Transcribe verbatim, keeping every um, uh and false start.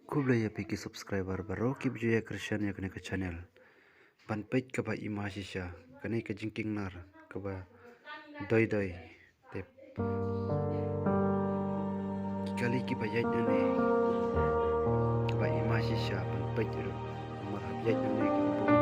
Khublei ïa phi ki subscriber baroh kiba ju ïa kyrshan ïa kane ka channel. Ban peit kaba ima shisha, kane ka jingkieng nar kaba doi doi. Te ki kali kiba ïaid nangne, kaba ima shisha ban peit ruh. Namar hap ïaid nangne kiba bun.